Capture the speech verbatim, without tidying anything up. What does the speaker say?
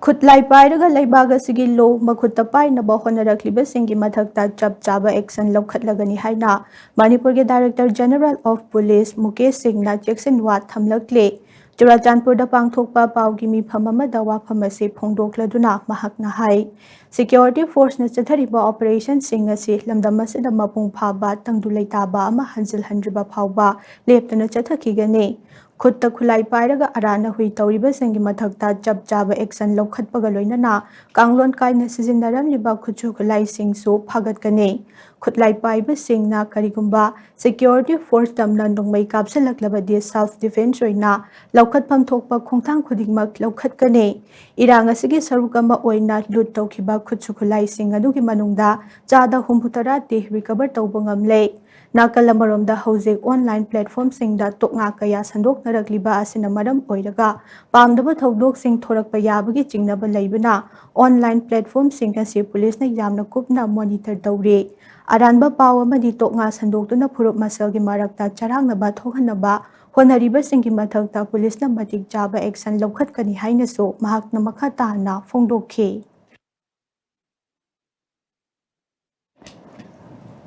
ꯈꯨꯠꯂꯥꯏ ꯄꯥꯏꯔꯒ ꯂꯩꯕꯥꯛ ꯑꯁꯤꯒꯤ ꯂꯣ ꯃꯈꯨꯠꯇ ꯄꯥꯏꯅꯕ ꯍꯣꯠꯅꯔꯛꯂꯤꯕꯁꯤꯡꯒꯤ ꯃꯊꯛꯇ ꯆꯞ ꯆꯥꯕ action ꯂꯧꯈꯠꯂꯒꯅꯤ ꯍꯥꯏꯅ ꯃꯅꯤꯄꯨꯔꯒꯤ Director General of Police Mukesh ꯁꯤꯡꯅ ꯆꯦꯛꯁꯤꯟꯋꯥ ꯊꯝꯂꯛꯂꯤ꯫ ꯆꯨꯔꯥꯆꯥꯟꯄꯨꯔꯗ ꯄꯥꯡꯊꯣꯛꯄ ꯄꯥꯎꯒꯤ ꯃꯤꯐꯝ ꯑꯃꯗ ꯋꯥꯐꯝ ꯑꯁꯤ ꯐꯣꯡꯗꯣꯛꯂꯗꯨꯅ ꯃꯍꯥꯛꯅ ꯍꯥꯏ, Security Forceꯅ ꯆꯠꯊꯔꯤꯕ operationꯁꯤꯡ ꯑꯁꯤ ꯂꯝꯗꯝ ꯑꯁꯤꯗ ꯃꯄꯨꯡ ꯐꯥꯕ ꯇꯪꯗꯨ ꯂꯩꯇꯥꯕ ꯑꯃ ꯍꯟꯖꯤꯜꯍꯟꯗ꯭ꯔꯤꯕ ꯐꯥꯎꯕ ꯂꯦꯞꯇꯅ ꯆꯠꯊꯈꯤꯒꯅꯤ꯫ ꯈꯨꯠꯇ ꯈꯨꯠꯂꯥꯏ ꯄꯥꯏꯔꯒ ꯑꯔꯥꯟꯅ ꯍꯨꯏ ꯇꯧꯔꯤꯕꯁꯤꯡꯒꯤ ꯃꯊꯛꯇ ꯆꯞ ꯆꯥꯕ action ꯂꯧꯈꯠꯄꯒ ꯂꯣꯏꯅꯅ ꯀꯥꯡꯂꯣꯟ ꯀꯥꯏꯅ ꯁꯤꯖꯤꯟꯅꯔꯝꯂꯤꯕ ꯈꯨꯠꯁꯨ ꯈꯨꯠꯂꯥꯏꯁꯤꯡꯁꯨ ꯐꯥꯒꯠꯀꯅꯤ꯫ ꯈꯨꯠꯂꯥꯏ ꯄꯥꯏꯕꯁꯤꯡꯅ ꯀꯔꯤꯒꯨꯝꯕ Security Force ꯇꯝꯅ ꯅꯣꯡꯃꯩ ꯀꯥꯞꯁꯤꯜꯂꯛꯂꯕꯗꯤ self defence ꯑꯣꯏꯅ ꯂꯧꯈꯠꯐꯝ ꯊꯣꯛꯄ ꯈꯣꯡꯊꯥꯡ ꯈꯨꯗꯤꯡꯃꯛ ꯂꯧꯈꯠꯀꯅꯤ꯫ ꯏꯔꯥꯡ ꯑꯁꯤꯒꯤ ꯁꯔꯨꯛ ꯑꯃ ꯑꯣꯏꯅ ꯂꯨꯠ ꯇꯧꯈꯤꯕ ꯈꯨꯠꯁꯨ ꯈꯨꯠꯂꯥꯏꯁꯤꯡ ꯑꯗꯨꯒꯤ ꯃꯅꯨꯡꯗ ꯆꯥꯗ ꯍꯨꯝꯐꯨꯇꯔꯥꯗꯤ recover ꯇꯧꯕ ꯉꯝꯂꯦ꯫ ꯅꯥꯀꯜ ꯑꯃꯔꯣꯝꯗ ꯍꯧꯖꯤꯛ online platformꯁꯤꯡꯗ ꯇꯣꯛꯉꯥ ꯀꯌꯥ ꯁꯟꯗꯣꯛꯅꯔꯛꯂꯤꯕ ꯑꯁꯤꯅ ꯃꯔꯝ ꯑꯣꯏꯔꯒ ꯄꯥꯝꯗꯕ ꯊꯧꯗꯣꯛꯁꯤꯡ ꯊꯣꯔꯛꯄ ꯌꯥꯕꯒꯤ ꯆꯤꯡꯅꯕ ꯂꯩꯕꯅ online platformꯁꯤꯡ ꯑꯁꯤ ꯄꯨꯂꯤꯁꯅ ꯌꯥꯝꯅ ꯀꯨꯞꯅ monitor ꯇꯧꯔꯤ꯫ ꯑꯔꯥꯟꯕ ꯄꯥꯎ ꯑꯃꯗꯤ ꯇꯣꯛꯉꯥ ꯁꯟꯗꯣꯛꯇꯨꯅ ꯐꯨꯔꯨꯞ ꯃꯁꯦꯜꯒꯤ ꯃꯔꯛꯇ ꯆꯔꯥꯡꯅꯕ ꯊꯣꯛꯍꯟꯅꯕ ꯍꯣꯠꯅꯔꯤꯕꯁꯤꯡꯒꯤ ꯃꯊꯛꯇ ꯄꯨꯂꯤꯁꯅ ꯃꯇꯤꯛ ꯆꯥꯕ action ꯂꯧꯈꯠꯀꯅꯤ ꯍꯥꯏꯅꯁꯨ ꯃꯍꯥꯛꯅ ꯃꯈꯥ ꯇꯥꯅ ꯐꯣꯡꯗꯣꯛꯈꯤ꯫